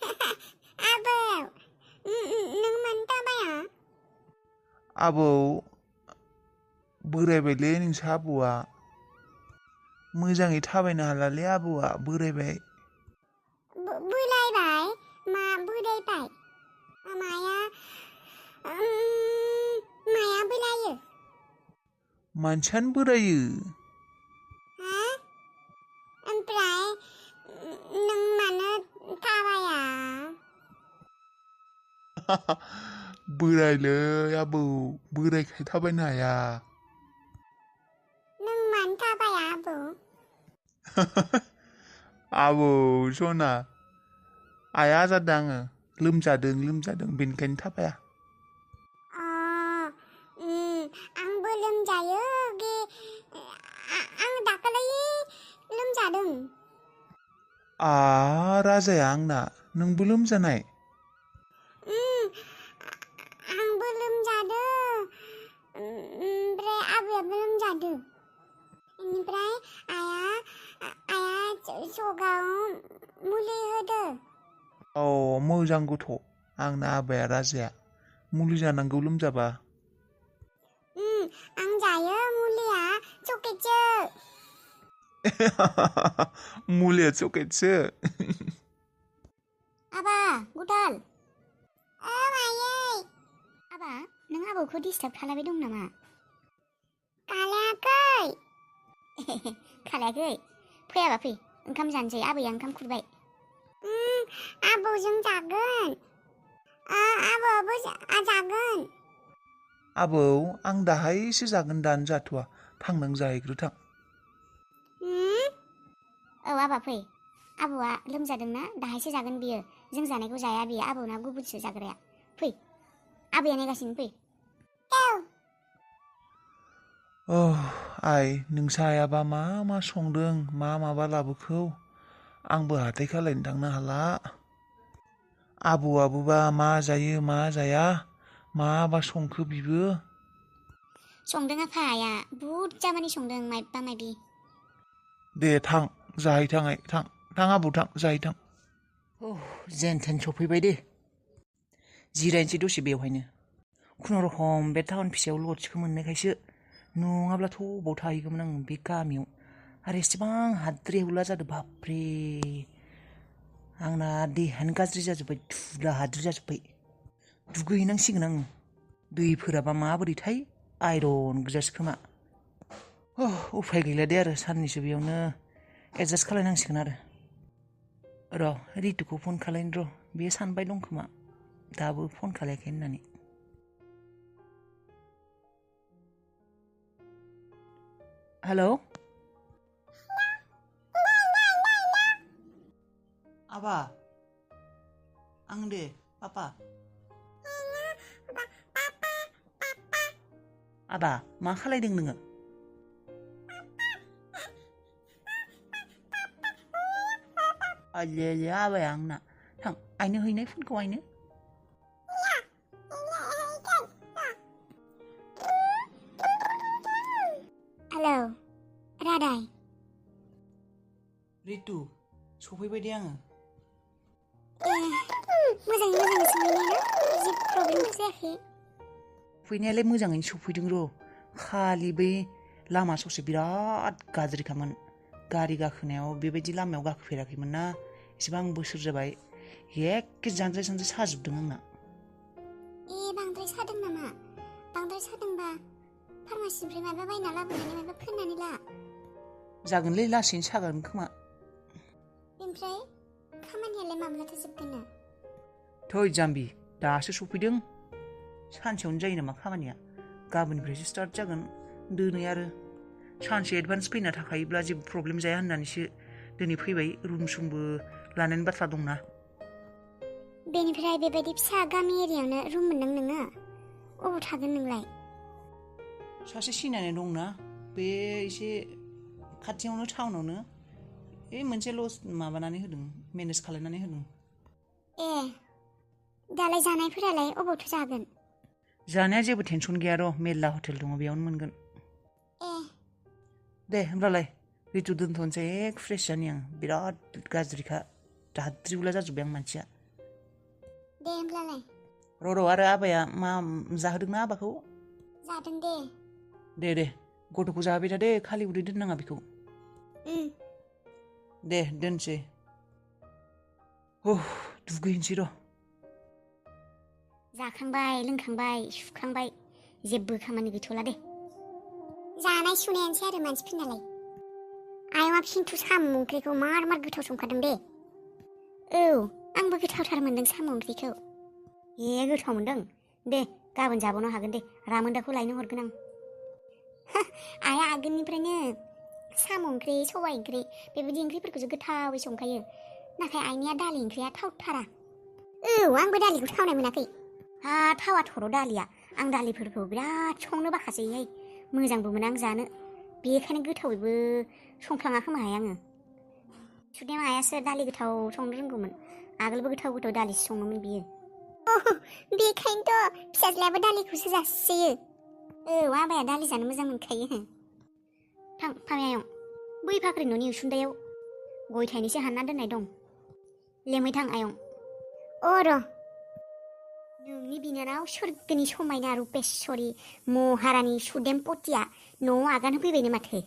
आबौ नों मानो थाबाया? आबौ बोरायबायलै नोंसा आबौआ मोजाङै थाबायनो हालालै आबौआ बोरायबाय। बोरायबाय? मा बोरायबाय? माया माया बोरायो? मानसियानो बोरायो। हा? ओमफ्राय नों मानो थाबाया? बोरायलै आबौ बोरायखाय थाबायनो हाया। नों मानो थाबाया आबौ? आबौ सना आइया जादों आङो लोमजादों बेनिखायनो थाबाया। आंबो लोमजायो आं दाखालै लोमजादों। राजाया आंना नोंबो लोमजानाय? आंबो लोमजादों ओमफ्राय आबैयाबो लोमजादों। बेनिफ्राय आइया सगाव मुलि होदो। मोजां गथ' आंना आबाया राजाया मुलि जानांगौ लोमजाबा। आं जायो मुलिया चकेटसो। मुलिया चकेटसो। आबा गुदाल मायै आबा नों आबौखौ डिस्टार्ब खालामबाय दं नामा? खालायाखै। खालायाखै? फैयाबा फै ओंखाम जानोसै आबैया ओंखाम खुरबाय। आबौजों जागोन। आबौआबो जागोन। आबौ आं दाहायसो जागोन दानो जाथ'वा थां नों जाहैग्रो थां। औ आबा फै आबौआ लोमजादोंना दाहायसो जागोन बियो जों जानायखौ जाया बियो आबौना गुबुनसो जाग्राया। फै आबैया नेगासिनो फै। आइ नोंसा आइयाबा मा संदों माबा लाबोखो आंबो हाथाय खालायनो थांनो हाला। आबौआबोबा मा जायो मा जाया माबा संखो बिबो। संदों आफाया बुरजा मानि संदों माइबा माइबि। दे थां जाहैथां आइ थां आबौ थां जाहैथां। जेन थेन सफैबाय दे जिरायनोसै दसे बेवहायनो खुनुरुखुम बे टाउन फिसायाव लदसेखौ मोननायखायसो नङाब्लाथ' बबाव थाहैगौमोन आं बे गामियाव आरो एसेबां हाद्रि जादों बाबरे आंना देहायानो गाज्रि जाजोब्बाय थुला हाद्रि जाजोब्बाय दुगैहैनांसिगोन आङो दैफोराबा माबोरैथाय आइरन गोजासो खोमा उफाय गैला दे आरो साननैसो बेयावनो एडजास्ट खालायनांसिगोन आरो र' रितुखौ फन खालायनो र' बे सानबाय दं खोमा दाबो फन खालायाखै होननानै। हेलौ आबा आं दे पापा आबा मा खालायदों नोङो? आले आबाया आंना थां आइनो हैनाय फनखौ आइनो। हेलौ रादाय रितु सफैबाय दे आङो। मोजाङै सफैनाय ना जेबो प्रब्लेमथ' जायाखै? फैनायालाय मोजाङैनो सफैदों र' खालि बै लामा ससे बिराद गाज्रिखामोन गारि गाखोनायाव बेबायदि लामायाव गाखोफेराखैमोन ना एसेबां बोसोर जाबाय एखे जानद्राय साजोबदों आंना। बांद्राय सादों नामा? बांद्राय सादोंबा फार्मासिनिफ्राय माबा बायना लाबोनानै माबा फोननानै ला। जागोनलै लासैनो सागागोन खोमा। ओमफ्राय खामानियालाय माब्लाथो जोबगोन? थै जाम्बि दासो सफैदों सानसेयावनो जायो नामा खामानिया गाबोननिफ्रायसो स्टार्ट जागोन दिनै आरो सानसे एडभान्स फैना थाखायोब्ला जेबो प्रब्लेम जाया होननानैसो दिनै फैबाय रुम सुमबो लानायनि बाथ्रा दंना। बेनिफ्राय बेबायदि फिसा गामि एरियायावनो रुम मोनदों नोङो? अबाव थागोन नोंलाय? सासे सिनायनाय दंना बे एसे खाथियावनो टाउनावनो मोनसे लज माबानानै होदों मेनेज खालायनानै होदों। दालाय जानायफोरालाय अबावथो जागोन? जानाया जेबो टेनसन गैया र' मेरला हटेल दङ बेयावनो मोनगोन। दे होमब्लालाय रितु दोनथ'नोसै फ्रेस जानि आं बिराद गाज्रिखा हाद्रिउला जाजोब्बाय आं मानसिया। दे होमब्लालाय। र' आरो आबाया मा जाहोदोंना आबाखौ? जादों दे। दे गथ'खौ जाहोबाय था दे खालि उदै दोननाङा बेखौ। दे दोनसै। दुगैनोसै र'। जाखांबाय लोंखांबाय सुखांबाय जेबो खामानि गैथ'ला दे। जानाय सुनायानोसै आरो मानसिफोरनालाय। आयंआ खिन्थु साम' ओंख्रिखौ मार गोथाव संखादों दे। औ आंबो गोथावथार मोनदों साम' ओंख्रिखौ। गोथाव मोनदों। दे गाबोन जाबावनो हागोन दे रामोन्दाखौ लायनो हरगोन आं। आइया आगोलनिफ्रायनो साम' ओंख्रि सबाइ ओंख्रि बेबायदि ओंख्रिफोरखौसो गोथावै संखायो। नाथाय आइनिया दालि ओंख्रिया थावथारा। आंबो दालिखौ थावनाय मोनाखै। थावा थर' दालिया। आं दालिफोरखौ बिराद संनो बाखासैहाय। मोजांबो मोना आं जानो। बेखायनो गोथावैबो संफ्लाङा खोमाहाय आङो। सुदेम आइयासो दालि गोथाव संनो रोंगौमोन। आगोलबो गोथाव दालिसो सङोमोन बियो। बेखायनोथ' फिसाज्लायाबो दालिखौसो जासोयो। आबाया दालि जानो मोजां मोनखायो। थां फामे आयं बै फाख्रि न'नि उसुन्दायाव गय थाइनैसो हानना दोननाय दं। लेमै थां आयं। र' नोंनि बिनानाव सोरगोनि समायना रुपेस्वरि महारानि सुदेम पतिया न'आव आगान होफैबायनो माथो।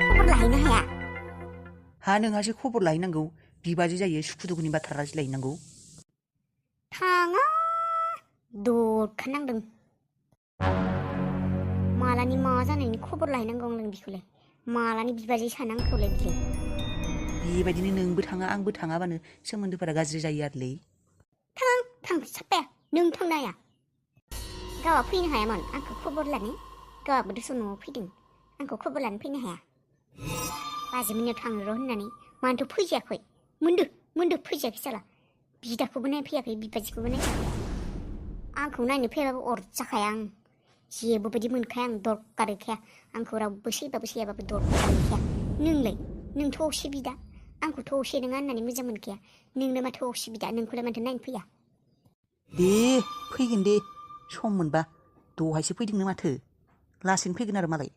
खबर लाहैनो हाया? नोंहासो खबर लाहैनांगौ। बिबाजै जायो सुखु दुखुनि बाथ्रा रायज्लायहैनांगौ। थाङा दरखारनांदों। मालानि मा जानायनि खबर लाहैनांगौ आंलाय बिखौलाय। मालानि बिबाजै सानो आंखौलाय बिलाय। बेबायदिनो नोंबो थाङा आंबो थाङाबानो सोमोन्दोफोरा गाज्रि जायो आरोलै। थां साफाया नों थांनो हाया? गावआ फैनो हायामोन आंखौ खबर लानो? गावआबो दस' न'आव फैदों आंखौ खबर लानो फैनो हाया? बाजैमोननियाव थांनो र' होननानै मानोथ' फैजायाखै? मोनदो फैजायाखै साला। बिदाखौबो नायफैयाखै बिबाजैखौबो नायफैयाखै। आंखौ नायनो फैयाबाबो अरजाखाया आं। जेबो बायदि मोनखाया आं दरकार गैखाया। आंखौ रावबो सैबाबो सैयाबाबो दरकार गैखाया। नोंथ' असे बिदा आंखौथ' असे नङा होननानै मोजां मोनखाया। नोंनो माथो असे बिदा नोंखौलाय माथो नायनो फैया? दे फैगोन दे सम मोनबा। दहायसो फैदोंनो माथो लासैनो फैगोन आरो मालाय।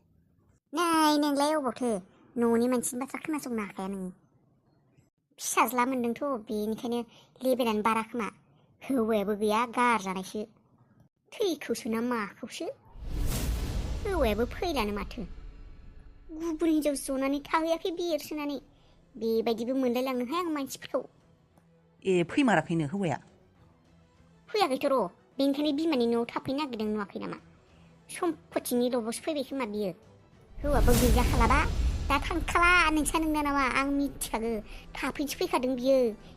नाय नोंलाय अबावथो न'नि मानसिनि बाथ्रा खोनासंनो हाखाया नोङो। फिसाज्ला मोन्दोंथ' बेनिखायनो लेबेलानो बारा खोमा। हौवायाबो गैया गारजानायसो। थैखौसो ना माखौसो हौवायाबो फैलानो माथो। गुबुन हिनजाव जनानै थाहैयाखै बेरसोनानै। बेबायदिबो मोनलायलाङोहाय आं मानसिफोरखौ। फैमाराखैनो हौवाया? फैयाखैथ' र'। बेनिखायनो बिमानि न'आव थाफैनो नागिरदों नुवाखै नामा? सम्पतिनि लबसो फैबाय खोमा बियो। हौवाबो गैजाखालाबा दा थांखाला नोंसा नोंना नामा आं मिथिखागो। थाफैनोसो फैखादों बियो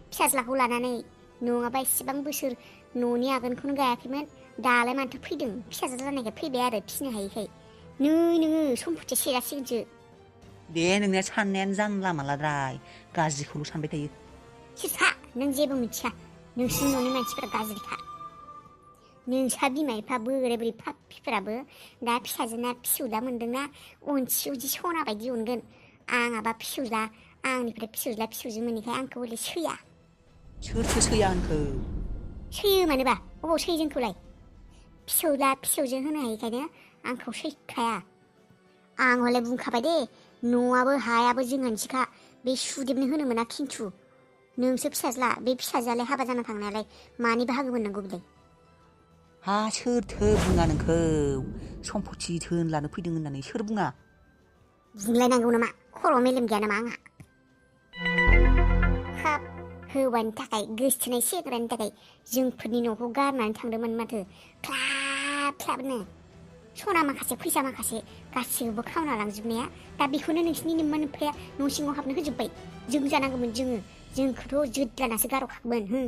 फिसाज्लाखौ लानानै। नङाबा एसेबां बोसोर न'नि आगानखौनो गायाखैमोन। दालाय मानोथो फैदों? फिसाज्ला जानायखाय फैबाय आरो फिसिनो हायैखाय। नोङो सम्पतिया सेरासिगोनसो। दे नोंनिया साननायानो जानला मानलाद्राय गाज्रिखौल' सानबाय थायो। सिरसा नों जेबो मिथिया। नोंसिनि न'नि मानसिफोरा गाज्रिखा। नोंसा बिमा बिफा बोराय बुरै पाप्पिफोराबो दा फिसाजोना फिसौला मोनदोंना अनसि अनसि सना बायदि अनगोन। आंहाबा फिसौला आंनिफ्राय फिसौजो मोनैखाय आंखौ हले सैया। सोरथो सैया होनखो? सैयो मानोबा अबाव सैयो जोंखौलाय? फिसौला फिसौजो होनो हायैखायनो आंखौ सैखाया। आं हले बुंखाबाय दे न'आबो हायाबो जोंहानिसोखा। बे सुदेबनो होनो मोना खिन्थु। नोंसो फिसाज्ला बे फिसाजोआलाय हाबा जाना थांनायालाय मानि बाहागो मोननांगौ बिलाय? सोरथो बुङा नोंखौ सम्पति धोन लानो फैदों होननानै सोर बुङा? बुंलायनांगौ नामा? खर' मेलेम गैया नामा आंहा? हाब हौवानि थाखाय गोसथोनाय सेंग्रानि थाखाय जोंफोरनि न'खौ गारनानै थांदोंमोन माथो ख्लाब-ख्लाबनो। सना माखासे फैसा माखासे गासैबो खावना लांजोबनाया दा बेखौनो नोंसिनि नोम्मा नोम्फाया न' सिङाव हाबनो होजोब्बाय। जों जानांगौमोन जोंखौथ' जोद्लानासो गारहरखागौमोन।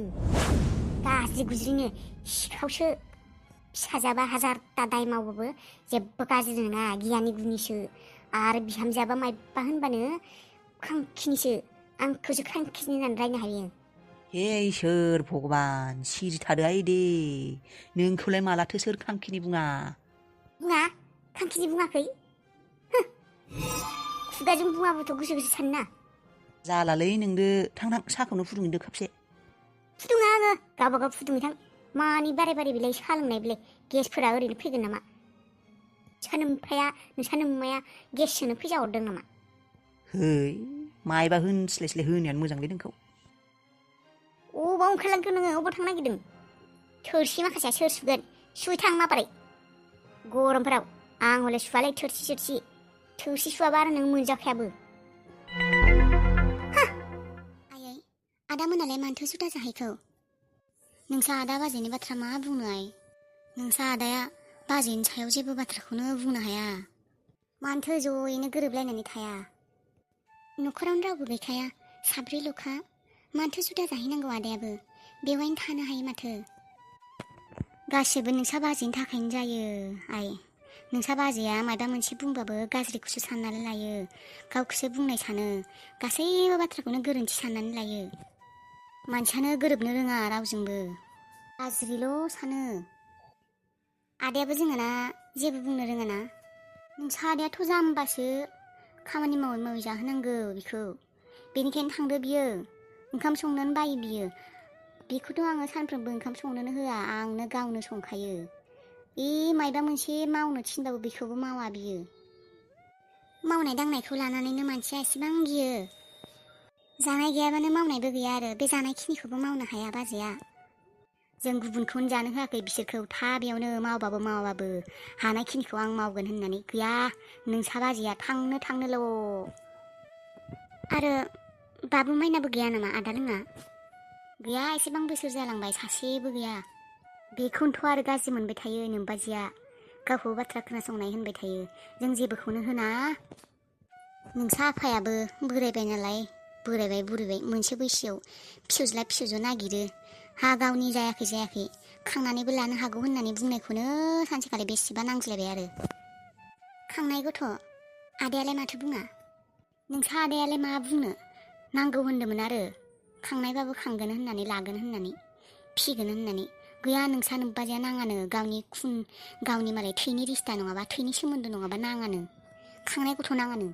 गाज्रि गुज्रिनो सिखावसो। फिसाजाबा हाजारथा दाय मावबाबो जेबो गाज्रि नङा गियानि गुनिसो। आरो बिहामजोआबा मायबा होनबानो खांखिनिसो। आंखौसो खांखिनि होननानै रायनो हायो। हे इसोर भगबान सिरि थादोहाय दे। नोंखौलाय मालाथो सोर खांखिनि बुङा? बुङा खांखिनि बुङाखै। खुगाजों बुङाबोथ' गोसो सानना। जालालै नोंदो थां साहाखौनो फुदुंहैदो खापसे। फुदुङा आङो गावबागाव फुदुंहैथां। मानि बारे बिलाय साहा लोंनाय बिलाय गेसफोरा ओरैनो फैगोन नामा? नोंसा नोम्माया गेस सोनो फैसा हरदों नामा? है मायबा होनस्लायस्लाय होनायानो मोजांलै नोंखौ। अबाव ओंखारलांखो नोङो? अबाव थांनो नागिरदों? थोरसि माखासेया सोर सुगोन? सुहैथां माबारै गरमफोराव। आं हले सुवालै थोरसि सुवाबा आरो नों मोनजाखायाबो। आयै, आदा मोनालाय मानोथो जुदा जाहैखौ? नोंसा आदा बाजैनि बाथ्रा मा बुंनो आइ? नोंसा आदाया बाजैनि सायाव जेबो बाथ्राखौनो बुंनो हाया। मानोथो ज'यैनो गोरोबलायनानै थाया? न'खरावनो रावबो गैखाया, साब्रैल'खा। मानोथो जुदा जाहैनांगौ आदायाबो? बेवहायनो थानो हायो माथो। गासिबो नोंसा बाजैनि थाखायनो जायो आइ। नोंसा बाजैया माबा मोनसे बुंबाबो गाज्रिखौसो साननानै लायो, गावखौसो बुंनाय सानो, गासैबो बाथ्राखौनो गोरोन्थि साननानै लायो। मानसियानो गोरोबनो रोङा रावजोंबो, गाज्रिल' सानो। आदायाबो जोंहाना जेबो बुंनो रोङाना। नोंसा आदायाथ' जाम्बासो, खामानि मावै मावै जाहोनांगौ बिखौ। बेनिखायनो थांदो बियो, ओंखाम संनोनो बायो बियो। बेखौथ' आङो सानफ्रोमबो ओंखाम संनोनो होआ, आंनो गावनो संखायो। मायबा मोनसे मावनो थिनबाबो बेखौबो मावा बियो। मावनाय दांनायखौ लानानैनो मानसिया एसेबां गियो। जानाय गैयाबानो मावनायबो गैया आरो बे जानायखिनिखौबो मावनो हाया बाजैया। जों गुबुनखौनो जानो होआखै बिसोरखौ, बेयावनो मावबाबो मावाबाबो हानायखिनिखौ आं मावगोन होननानै गैया। नोंसा बाजैया थांनोल'। आरो बाबु माइनाबो गैया नामा आदा लोङा? गैया, एसेबां बोसोर जालांबाय सासेबो गैया। बेखौनोथ' आरो गाज्रि मोनबाय थायो नोमबाजैया, गावखौ बाथ्रा खोनासंनाय होनबाय थायो। जों जेबोखौनो होना। नोंसा आफायाबो बोरायबाय नालाय, बोरायबाय बुरैबाय, मोनसे बैसोआव फिसौज्ला फिसौजो नागिरो। गावनि जायाखै खांनानैबो लानो हागौ होननानै बुंनायखौनो सानसेखालि बेसेबा नांज्लायबाय आरो। खांनाय गथ' आदायालाय माथो बुङा? नोंसा आदायालाय मा बुंनो? नांगौ होनदोंमोन आरो, खांनायबाबो खांगोन होननानै, लागोन होननानै, फिगोन होननानै। गैया, नोंसा नोमबाजैया नाङानो। गावनि मालाय थैनि रिस्ता नङाबा, थैनि सोमोन्दो नङाबा नाङानो। खांनाय गथ' नाङानो।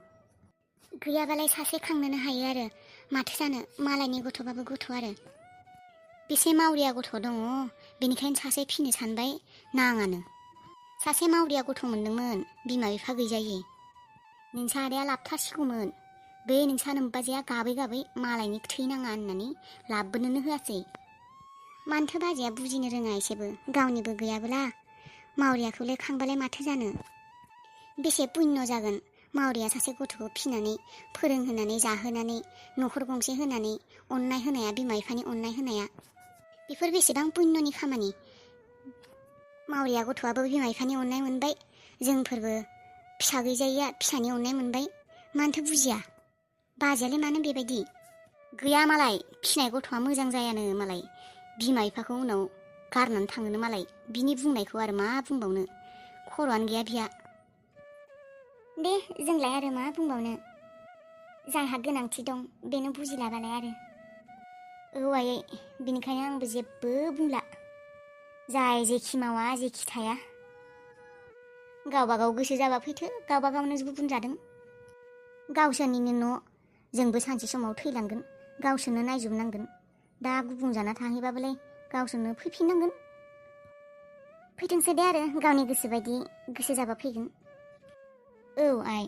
गैयाबालाय सासे खांनोनो हायो आरो, माथो जानो, मालायनि गथ'बाबो गथ' आरो। बेसे मावरिया गथ' दङ, बेनिखायनो सासे फिनो सानबाय, नाङानो। सासे मावरिया गथ' मोनदोंमोन, बिमा बिफा गैजायै। नोंसा आदाया लाबथारसिगौमोन, बे नोंसा नोमबाजैया गाबै गाबै मालायनि थै नाङा होननानै लाबोनोनो होआसै। मानोथो बाजैया बुजिनो रोङा एसेबो, गावनिबो गैयाबोला। मावरियाखौलाय खांबालाय माथो जानो? बेसे पुण्य जागोन मावरिया सासे गथ'खौ फिनानै, फोरोंहोनानै, जाहोनानै, न'खर गंसे होनानै, अननाय होनाया, बिमा बिफानि अननाय होनाया। बेफोर बेसेबां पुण्यनि खामानि। मावरिया गथ'आबो बिमा बिफानि अननाय मोनबाय, जोंफोरबो फिसा गैजायैया फिसानि अननाय मोनबाय। मानोथो बुजिया? बाजैयालाय मानो बेबायदि? गैया, मालाय फिनाय गथ'आ मोजां जायानो मालाय, बिमा बिफाखौ उनाव गारनानै थाङोनो मालाय। बिनि बुंनायखौ आरो मा बुंबावनो, खर'आनो गैया बिहा। दे, जोंलाय आरो मा बुंबावनो, जायहा गोनांथि दं बेनो बुजिलाबालाय आरो। औ आयै, बिनिखायनो आंबो जेबो बुंला। जाय जेखि मावा जेखि थाया, गावबागाव गोसो जाबा फैथो, गावबा गावनो गुबुन जादों। गावसोरनिनो न', जोंबो सानसे समाव थैलांगोन, गावसोरनो नायजोबनांगोन। दा गुबुन जाना थाहैबाबोलाय गावसोरनो फैफिननांगोन। फैथोंसै दे आरो, गावनि गोसो बायदि गोसो जाबा फैगोन। औ आइ।